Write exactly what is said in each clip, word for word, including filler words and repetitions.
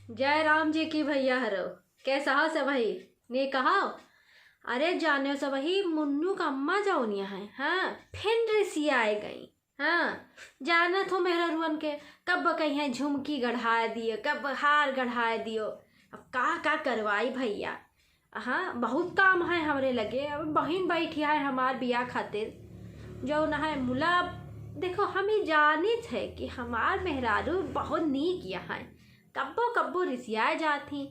जय राम जी की भैया हरो, कैसा हो सबही? ने कहा, अरे जाने सबही, मुन्नू का अम्मा जौनिया है, हाँ, फिन रिसियाए गई। हाँ, जानत हो मेहररुअन के, कब कहिया झुमकी गढ़ाए दियो, कब हार गढ़ाए दियो। अब का का करवाई भैया। हाँ, बहुत काम है हमरे लगे। अब बहिन बैठी है हमार बियाह खातिर, जौन है मुला। देखो, हम ही जानित है कि हमार मेहरारू बहुत नीक यहाँ है, कब्बो कब्बो रिसियाए जात ही।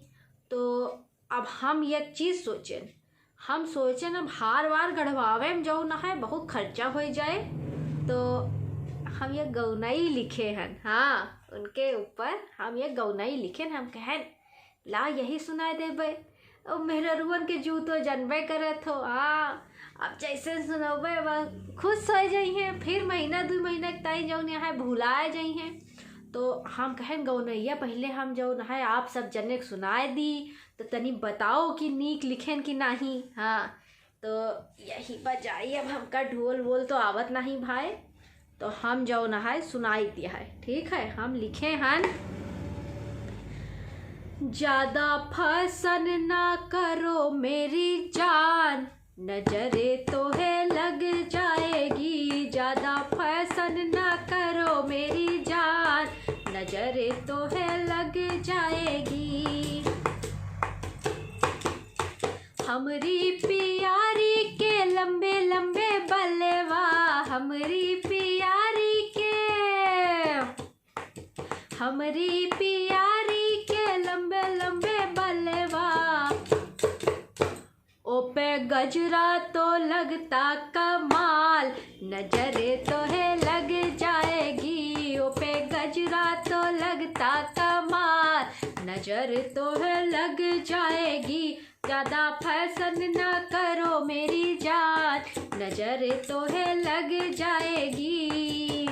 तो अब हम एक चीज सोचेन, हम सोचेन अब हार वार गढ़वावे में जौन है बहुत खर्चा हो जाए, तो हम ये गौनई लिखे हन। हाँ, उनके ऊपर हम ये गौनई लिखेन। हम कहन, ला यही सुनाए देबे। अब मेहररुअन के जू तो जनबे करत हो, हाँ, अब जैसे सुनबे बस खुश हो जइहें, फिर महीना दू महीना के ताई जौन यहाँ भुलाए जइहें। तो हम कहन गौनैया पहले हम जौन है आप सब जने के सुनाए दी, तो तनी बताओ कि नीक लिखेन कि नाही। हाँ, तो यही बजाई, अब हमका ढोल वोल तो आवत नाही भाई, तो हम जौन है सुनाई दिया है, ठीक है। हम लिखे हन, ज्यादा फैशन ना करो मेरी जान, नजरे तो है लग जाएगी। ज्यादा फैशन ना करो मेरी जान, नजरे तो है लग जाएगी। हमरी पियारी के लंबे लंबे बलवा, हमरी पियारी के, हमरी पियारी के लंबे लंबे बलवा। ओपे गजरा तो लगता कमाल, नजरे तो है लग जाएगी। ओपे गजरा तो लगता कमाल, नजर तो है लग जाएगी। ज्यादा फैशन ना करो मेरी जान, नजर तो है लग जाएगी।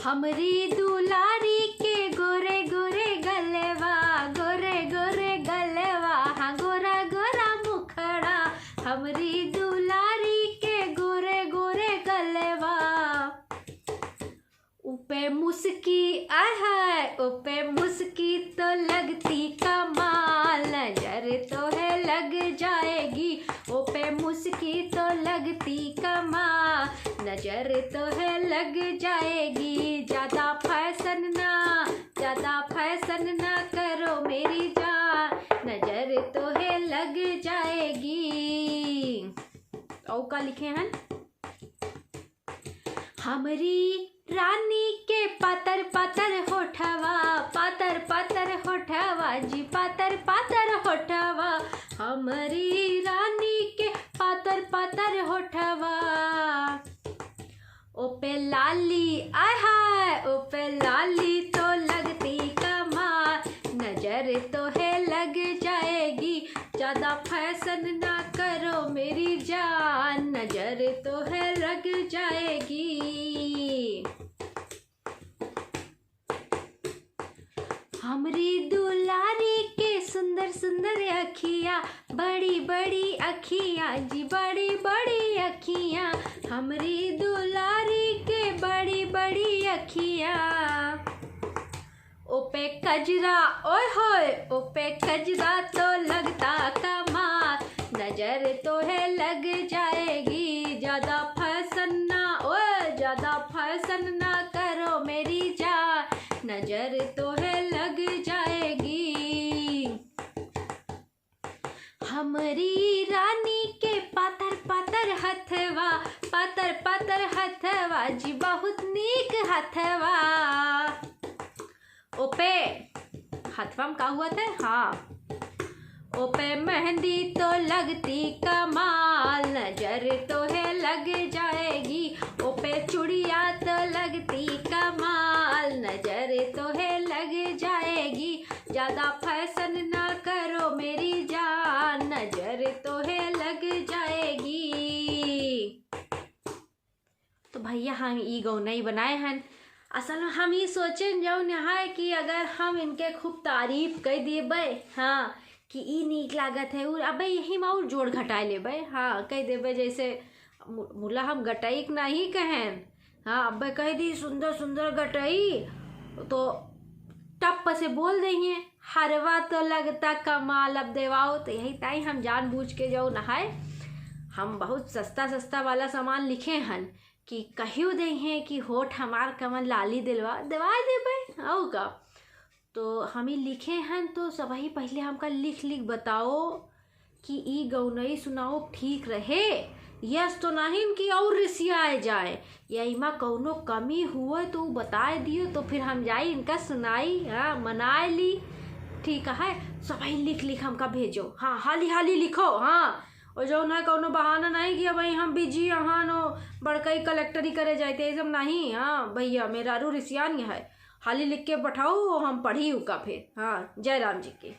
हमरी दुलारी के गोरे गोरे गलवा, गोरे गोरे गलवा, हाँ, गोरा गोरा मुखड़ा। हमरी दुलारी के गोरे गोरे गलवा। उपे मुस्की, आय हाय, उपे मुस्की तो लगती कमाल, नजर तो है लग जाएगी। उपे मुस्की तो लगती कमाल, नजर तो है लग जाएगी। ज्यादा फैशन ना, ज्यादा फैशन ना करो मेरी जान, नजर तो है लग जाएगी। और का लिखे हन? हमरी रानी के पातर पातर होठवा, पातर पातर होठवा जी, पातर पातर होठवा। हमरी रानी के पातर पातर होठवा। ओपे लाली, आय हाय, ओपे लाली तो लगती कमाल, नजर तो है लग जाएगी। ज्यादा फैशन ना करो मेरी जान, नजर तो है लग जाएगी। हमरी दुलारी के सुंदर सुंदर अखिया, बड़ी बड़ी अखिया जी, बड़ी बड़ी अखिया। हमरी दुलारी के बड़ी बड़ी अखिया। ओपे कजरा, ओए होए, ओपे कजरा तो लगता कमाल, नजर तो है लग जाएगी। ज्यादा फैशन ना, ओए, ज्यादा फैशन ना करो मेरी जान, नजर तो है लग जाएगी। हमरी रानी के पातर पातर हथवा, पातर पातर हथवा जी, बहुत नीक हथवा। ओपे हथवा में का हुआ था? हाँ, ओपे मेहंदी तो लगती कमाल, नजर तो है लग जाएगी। ओपे चूड़िया तो लगती कमाल, नजर तो है लग जाएगी। ज्यादा फैशन ना करो मेरी जान, नजर तो है लग जाएगी। तो भैया, हम ई गौनई बनाए हन। असल में हम ई सोचेन जौन है कि अगर हम इनके खूब तारीफ कर देबे, हाँ, कि ई नीक लागत है, और अबे यही में और जोड़ घटाए लेबे, हाँ, कह देबे जैसे मु-, मुला हम गटई के नहीं कहेन, हाँ, अबे कह दी सुंदर सुंदर गटई, तो टप पसे बोल दइहें, "हरवा तो लगता कमाल अब देवाओ।" तो यही ताई हम जानबूझ के जउन है, हम बहुत सस्ता सस्ता वाला सामान लिखे हन कि कहियो दइहें कि "होठ हमार कमल लाली दिलवा", देवाय देबे, अउ का। तो हम ही लिखे हन, तो सबही पहिले हमका लिख लिख बताओ कि ई गौनई सुनाओ ठीक रहे, यस तो नाहीं कि और रिसियाए जाए, या इमा कौनो कमी हुए तो उ बताए दियो, तो फिर हम जाई इनका सुनाई, हाँ, मनाए ली। ठीक है, सबही लिख लिख हमका भेजो, हाँ, हाली हाली लिखो, हाँ। और जउन है कौनो बहाना नहीं कि अब हम बिजी अहान, बड़कई कलेक्टरी करे जाइते, ये सब नहीं। हाँ भैया, मेहरारू रिसियान है, हाली लिख के पठाओ, हम पढ़ी उका फिर। हाँ, जय राम जी की।